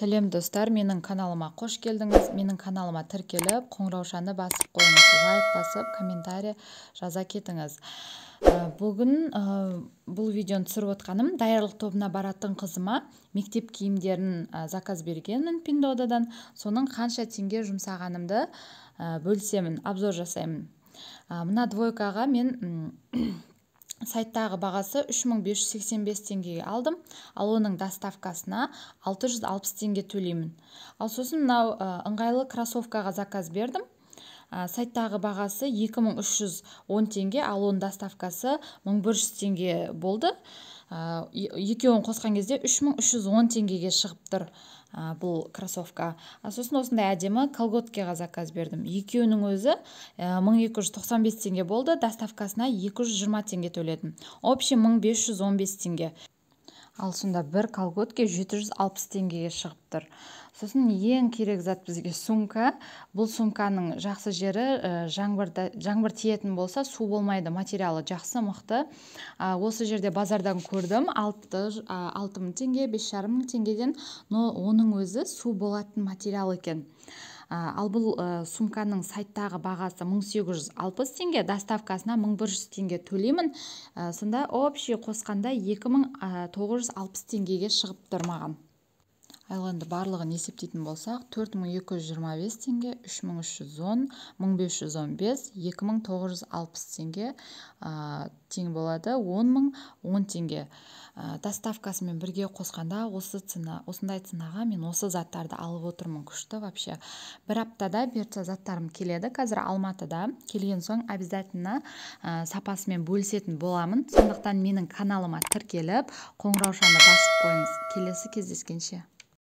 Сәлем, достар! Менің каналыма қош келдіңіз! Менің каналыма тіркеліп, қоңыраушаны басып қойыңыз, лайк басып, комментарий жаза кетіңіз. Бүгін бұл видеоны түсіріп отқаным: даярлық тобына баратын қызыма мектеп киімдерін заказ бергенмін Пиндуодуодан. Соның қанша теңге жұмсағанымды бөлісемін, обзор жасаймын. Мына двойкаға мен сайттағы бағасы 3585 теңгеге алдым, ал оның доставкасына 660 теңге төлеймін. Ал сосын мынау ыңғайлы кроссовкаға заказ бердім. Сайттағы бағасы 2310 теңге, ал оның доставкасы 1100 теңге болды. Екеуін қосқан кезде 3310 теңгеге шығып тұр бұл кроссовка. А сосын осындай әдемі колготкаға заказ бердім. Екеуінің өзі 1295 теңге болды, доставкасына 220 теңге төледім. Общий 1515 теңге. Ал сонда бір колготке 760 теңгеге шығып тұр. Сосын ең керек зат бізге сумка. Бұл сумканың жақсы жері, жаңбыр тиетін болса, су болмайды, материалы жақсы, мықты. Осы жерде базардан көрдім, 6000 теңге, 5500 теңгеден, но оның өзі су болатын материал екен. Ал бұл сумканың сайттағы бағасы 1860 теңге, доставкасына 1100 теңге төлеймін. Сонда общий қосқанда 2960 теңгеге шығып тұр маған. Ал енді барлығын есептейтін болсақ, 4225 теңге, 3310, 1515, 2960 теңге тең болады 10 010 теңге. Доставкасымен бірге қосқанда осы цена, осындай ценаға мен осы заттарды алып отырмын. Күшті вообще. Бір аптада бұйыртса заттарым келеді. Қазір Алматыда. Келген соң обязательно сапасымен бөлісетін боламын. Сондықтан менің каналыма тіркеліп, қоңыраушаны басып қойыңыз. Келесі кездескенше!